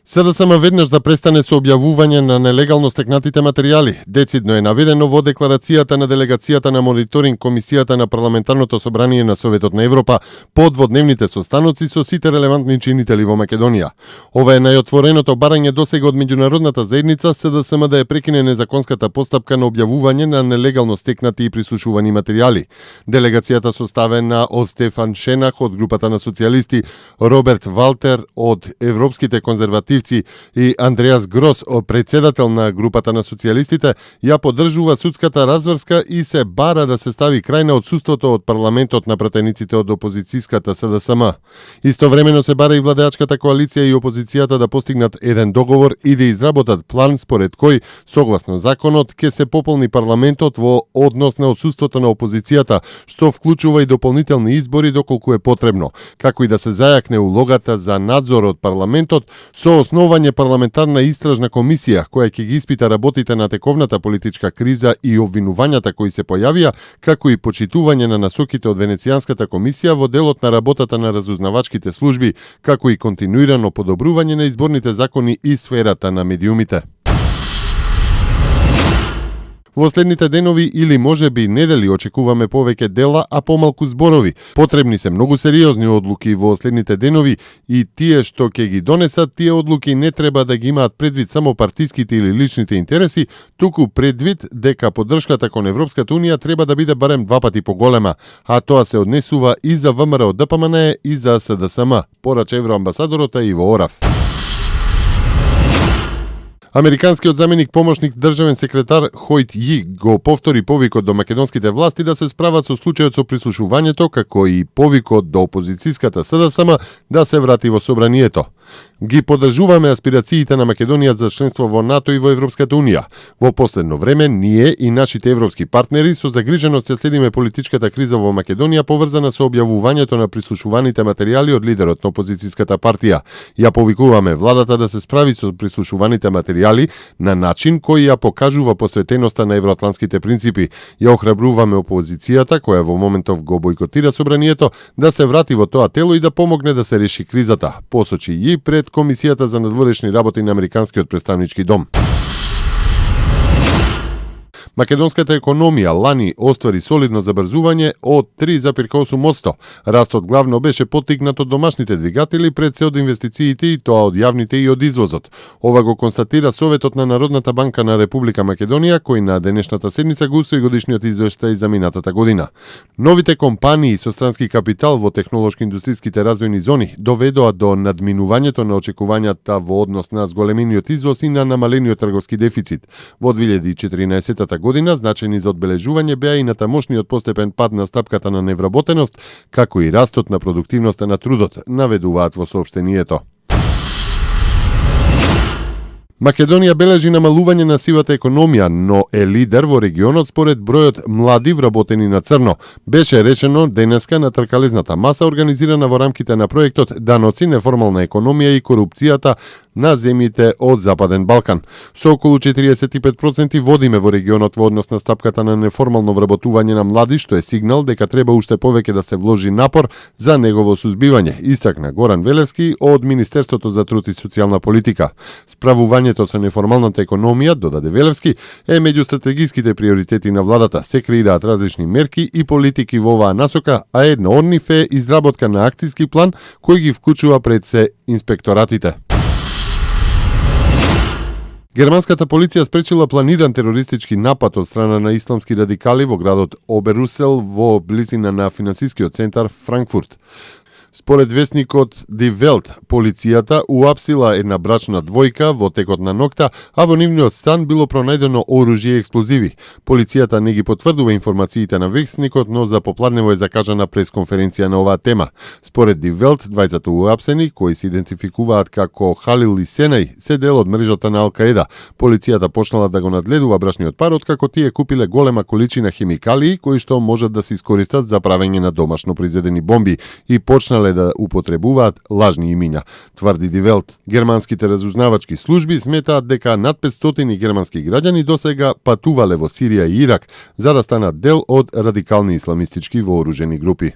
СДСМ веднаш да престане со објавување на нелегално стекнатите материјали. Децидно е наведено во декларацијата на делегацијата на мониторинг комисијата на Парламентарното собрание на Советот на Европа по дводневните состаноци со сите релевантни чинители во Македонија. Ова е најотвореното барање досега од меѓународната заедница СДСМ да ја прекине незаконската постапка на објавување на нелегално стекнати и присушувани материјали. Делегацијата составена од Стефан Шенах од групата на социјалисти, Роберт Валтер од Европските конзервативци и Андреас Грос, председател на групата на социјалистите, ја поддржува судската разврска и се бара да се стави крај на отсуството од парламентот на пратениците од опозицијската СДСМ. Истовремено се бара и владеачката коалиција и опозицијата да постигнат еден договор и да изработат план според кој, согласно законот, ќе се пополни парламентот во однос на отсуството на опозицијата, што вклучува и дополнителни избори доколку е потребно, како и да се зајакне улогата за надзор од парламентот со основање парламентарна истражна комисија која ќе ги испита работите на тековната политичка криза и обвинувањата кои се појавија, како и почитување на насоките од Венецијанската комисија во делот на работата на разузнавачките служби, како и континуирано подобрување на изборните закони и сферата на медиумите. Во следните денови или можеби недели очекуваме повеќе дела, а помалку зборови. Потребни се многу сериозни одлуки во следните денови и тие што ќе ги донесат, тие одлуки не треба да ги имаат предвид само партиските или личните интереси, туку предвид дека поддршката кон Европската унија треба да биде барем 2 пати поголема, а тоа се однесува и за ВМРО ДПМН и за СДСМ, порача евроамбасадорот Иво Орав. Американскиот заменик помошник државен секретар Хојт Ји го повтори повикот до македонските власти да се справат со случајот со прислушувањето, како и повикот до опозицијската СДСМ да се врати во собранието. Ги поддржуваме аспирациите на Македонија за членство во НАТО и во Европската унија. Во последно време, ние и нашите европски партнери со загриженост ја следиме политичката криза во Македонија поврзана со објавувањето на прислушуваните материјали од лидерот на опозицијската партија. Ја повикуваме владата да се справи со прислушуваните материјали на начин кој ја покажува посветеноста на евроатлантските принципи. Ја охрабруваме опозицијата, која во моментов го бойкотира собранието, да се врати во тоа тело и да помогне да се реши кризата, посочи и пред Комисијата за надворешни работи на Американскиот претставнички дом. Македонската економија лани оствари солидно забрзување од 3,8%. Растот главно беше поттикнат од домашните двигатели пред се од инвестициите и тоа од јавните и од извозот. Ова го констатира Советот на Народната банка на Република Македонија, кој на денешната седница го усвои годишниот извештај за минатата година. Новите компании со странски капитал во технолошко-индустријските развојни зони доведоа до надминувањето на очекувањата во однос на зголемениот извоз и на намалениот трговски дефицит. Во 2014 година значајни за одбележување беа и натамошниот постепен пад на стапката на невработеност, како и растот на продуктивноста на трудот, наведуваат во соопштението. Македонија бележи намалување на сивата економија, но е лидер во регионот според бројот млади вработени на црно. Беше речено денеска на тркалезната маса организирана во рамките на проектот Даноци, неформална економија и корупцијата на земјите од Западен Балкан. Со околу 45% водиме во регионот во однос на стапката на неформално вработување на млади, што е сигнал дека треба уште повеќе да се вложи напор за негово сузбивање, истакна Горан Велевски од Министерството за труд и социјална политика. Справувањето со неформалната економија, додаде Велевски, е меѓу стратегиските приоритети на владата. Се креираат различни мерки и политики во оваа насока, а една од нив е изработка на акцијски план кој ги вклучува пред се инспекторатите. Германската полиција спречила планиран терористички напад од страна на исламски радикали во градот Оберусел во близина на финансискиот центар Франкфурт. Според весникот Die Welt, полицијата уапсила една брачна двојка во текот на ноќта, а во нивниот стан било пронајдено оружје и експлозиви. Полицијата не ги потврдува информациите на весникот, но за попладнево е закажана пресконференција на оваа тема. Според Die Welt, двајцата уапсени, кои се идентификуваат како Халил и Сенај, се дел од мрежата на Ал-Каеда. Полицијата почнала да го надледува брачниот пар откако тие купиле голема количина хемикалии кои што можат да се искористат за правење на домашно произведени бомби и почнале да употребуваат лажни имиња, тврди Die Welt. Германските разузнавачки служби сметаат дека над 500 германски граѓани досега патувале во Сирија и Ирак за да станат дел од радикални исламистички вооружени групи.